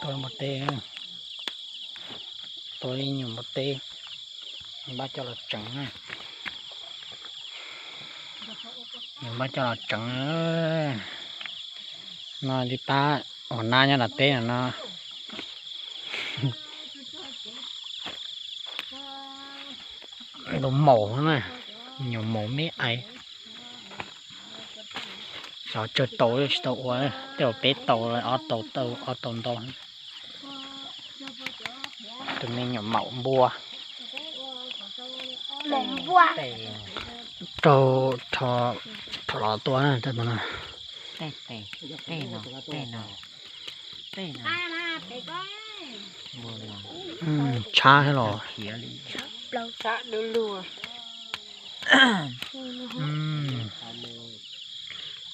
Tua npua teb, tua ib nyuag npua teb, npaj coj los tseev na. Npaj coj los tseev. No li pab ua nab nyob nram teb no no. Tus maum na, nyuam maum me aiv. Xyov tsawg tau tsis tau ua, tej zaum peb tau, ob tau, ob tau ntau. Tus me nyuam maum npua. Raug rho los tua na. Tshab los.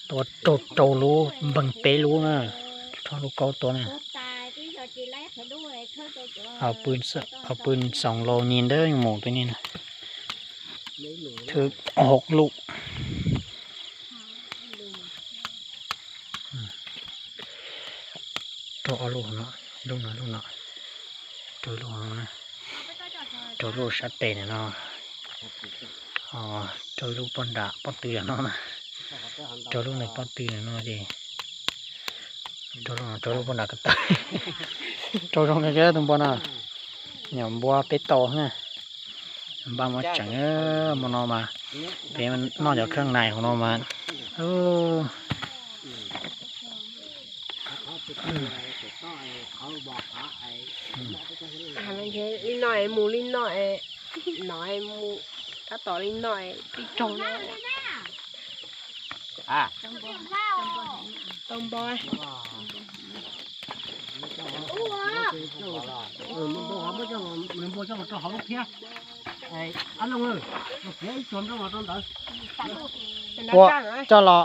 Tua raug rau lub npeeg peb lub na, rau lub kaub tua na. Hauv pw xoom laus ni ntawd mus peb ni na. Thwb hauv lub. Rau ob lub no, lub no, lub no, rau lub, rau lub sab tes no, rau lub pob nram pob tw no, rau lub ntawm pob tw no ces, rau lub pob nram ko taw, rau zoo kawg tus npua no, nyuam npua peb tau na. Npaj muab tseev, hmo no mas peb noj cov kheej nais hauv no mas. Li no es mus li no es, no es mus tab tom li no es pib raug no. Tau npo. Ua, coj los,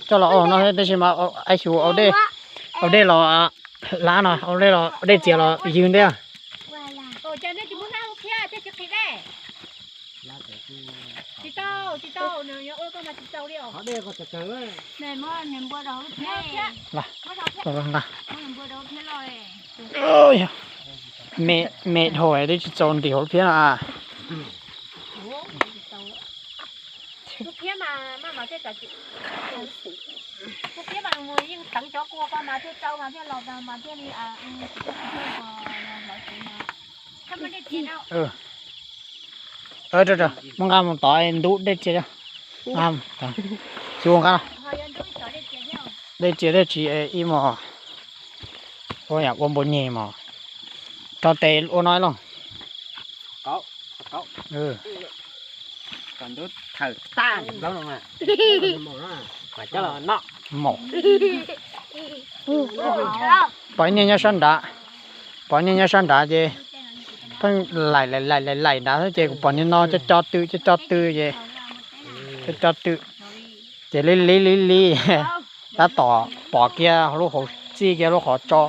coj los ua no tab sis mas ai xyov ua dej, ua dej los hlab no, ua dej los, ua dej txias los ywg ntej. Tsis tau, tsis tau, nws yuav ua koj mas tsis tau li os. Me, me dhau twb tsis txaus ntim hauv lub phiab no. Lub phiab mas maj mam thiaj txawv, lub phiab mas yeej teev cov kua ko mas thiaj tsau mas thiaj los mas thiaj li. Muab nqa mus tod ntub dej txias. Xyov nqa dej txias dej tsis ib mos. Ua yam ua npua nyeg mos. Rau tes ua no los. Maum. Pom ib niag nyob sab nrad, pom ib niag nyob sab nrad ces pheej laim laim laim laim nrad xwb ces kuv pom niag no co co tw co co tw ces, co co tw ces li li li li, tab tom pom kiag lub hauv, txij kiag lub qhov tso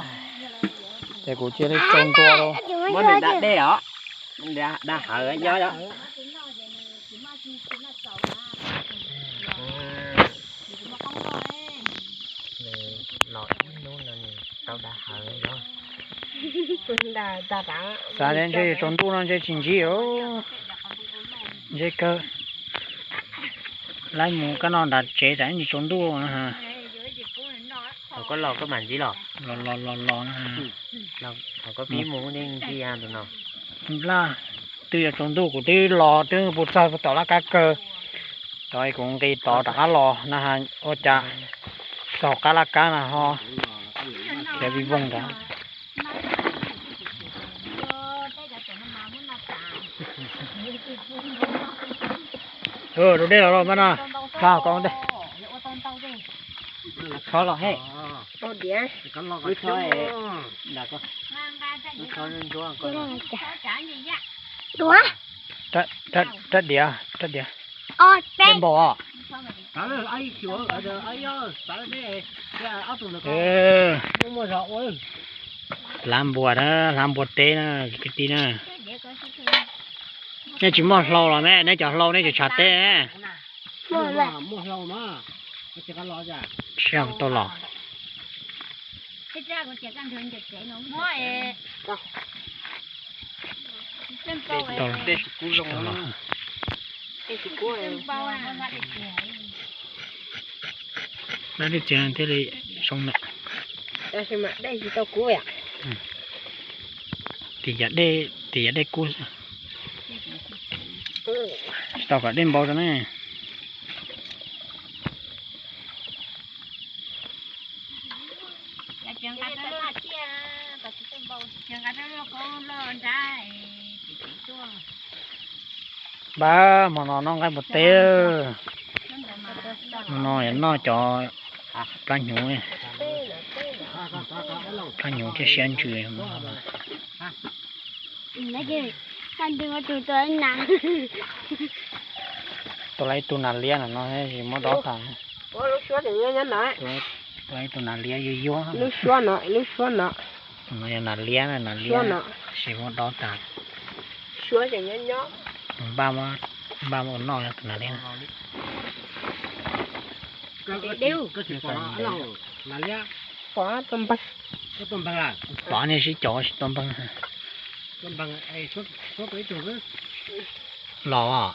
ces kuv cia li tsau ntua lauj. Muab nws da dej os, da hawv nyob. Los ib hnub no nws tau da hawv os. Xav tias ntshe yuav tsaus ntuj no ntshe tsis ntsib os. Ntshe kawg. Laib mus kab no nram tsev tsam ib ntsis tsaus ntuj. Thaum koj los koj mam ntxiv los. Los los los los. Thaum koj pib mus nej ntxiv tus no. Nplaj, twb yuav tsaus ntuj kuv twb los twb puas txog tom laj kab kawg. Tod kuv nqis tod rov qab los na has ua cas txog qab laj kab na ho khiav vij voog nrad. Rau dej los los mas no, hla ko dej. Txhob los he. Rab diav, rab diav. Dej npaum os. Hlab npua na, hlab npua teb na kwv tij na. Nej tsis muaj hlau los me, nej cov hlau nej tsis tshav teb ne. Sib tau los. Dab dej txias thiaj li zoo na. Dej tsis tau kub. Tim yam dej, tim yam dej kub xwb. Tsis tau kom dej npau rau ne. Npab hmo no noj nqaij npua teb. Hmo no noj cov plab hnyuv, plab hnyuv thiab siab ntsws. Tua lawm ib tug nas liab no, muab dob tas. Tua lawm ib tug nas liab yuag yuag. Lub suab no, lub suab no. No yog nas liab, nas liab, tab sis muab dob tas. Npaj, npaj ua noj tus nas liab. Pom nej sib cav sib tua npeeg. Los.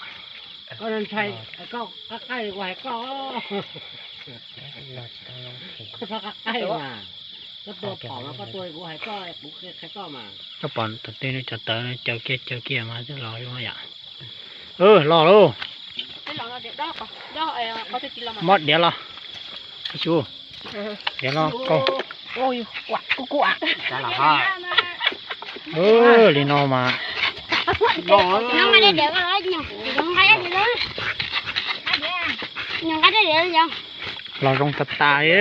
Koj pom tus twg cov tawv caw kiag caw kiag mas twb los zoo yom. Los lauj. Muab diav los. Diav los kauj. Li no mas. Los zoo tas tas li.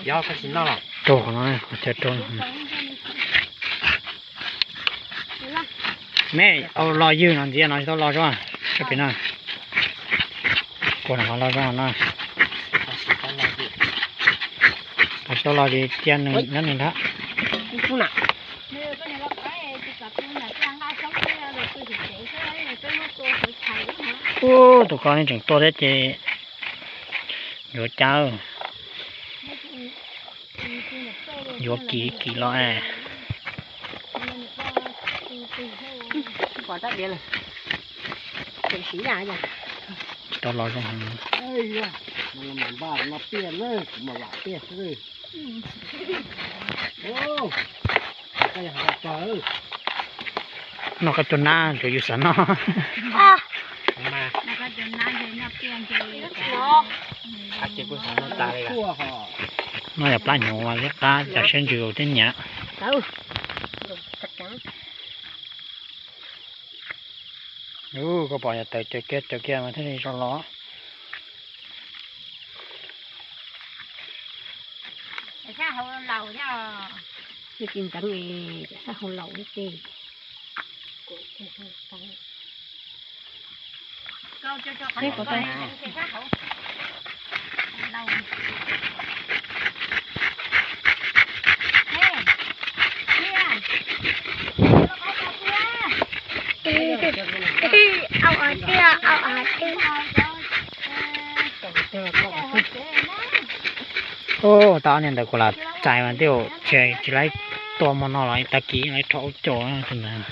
Rau qhov no, qhov chaw rau. Nej, au los ywg no ntxiv no tsis tau los zoo, sab pem no. Kuv los zoo no. Tsis tau los ces cia nws nyob nws ntag. Ub, tus ko nej tseem tuaj thiab ces yuav cas, yuav kim kim los es. Tsis tau los zoo heev. Noj koj cov nab tsuas yus xav noj. Noj yog plab hnyuv mas liab qab, cov siab ntsws thiab nyiam. Koj pom yog tawv caw kiag caw kiag mas thiaj li zoo los. Ntxeev sab hauv laus tej. Ub, tau ob niag ntawd kuv lam txais mas twb tsis laib tua hmo no los tag kis laib rho ua caum tus ntawd.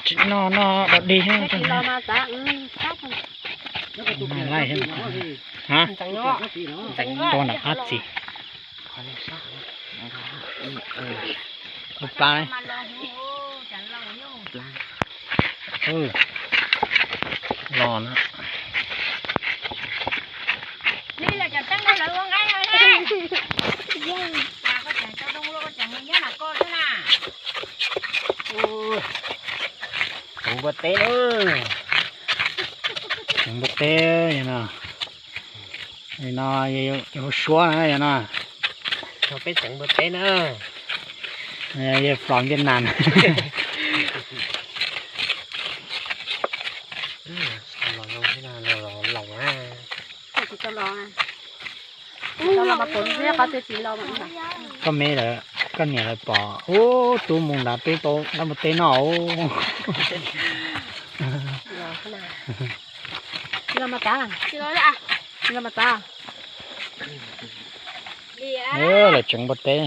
Tsis noj noj dog dig. Laij, tua nram qab txiv. Ua plab. Los na. Tseem npua teb na. Tseem npua teb no. Li no yog suab na yog no. Peb tseem npua teb na. Yog flo Vietnam. Los zoo, los laus na. Koj me lawm, koj niam lawv pom ub, tub mus nrad tub tau dab npua teb noj. Lawv tseem npua teb.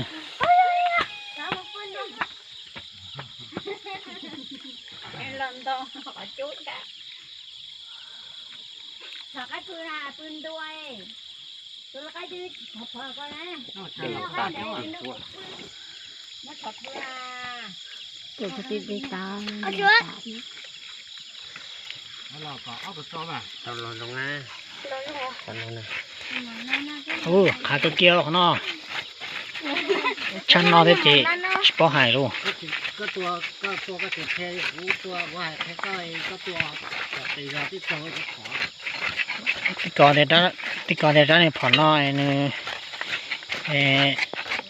Ub, qhav kawg kiag qhov no. Tshaj no thiab ces tsis paub hais lauj. Tib kov tias, tib kov tias rab niag phom no nws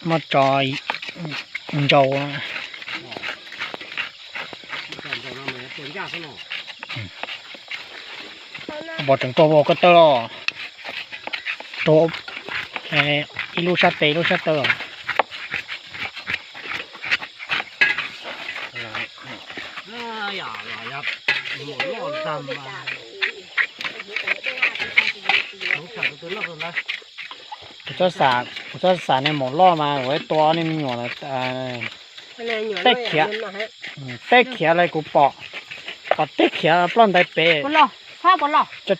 muab tso ntsau. Pom tseem tuag vau koj tawg los, tuag ib lub sab tes ib lub sab taw. Kuv txhob xav niag maum loj mas kuv tua niag me nyuam teb khiav, teb khiav li kuv pom, pom teb khiav ploj ntais pem, tso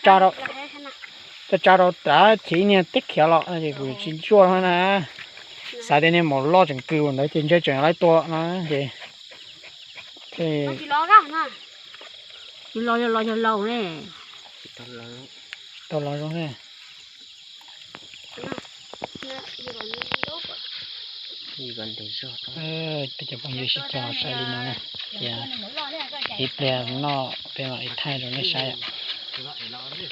tsa rau tav chiv niag teb khiav los ces kuv tsis ntsuaj na. Xav tias niag maum loj tseem kws ntawd ces ntshe tseem yuav tua no ces. Tsis los yog los yog laus ne. Tau los zoo ne. Peb cov phooj ywg sib cog saib li no na, ces ib pliag noj peb mam li thaij rau nej saib.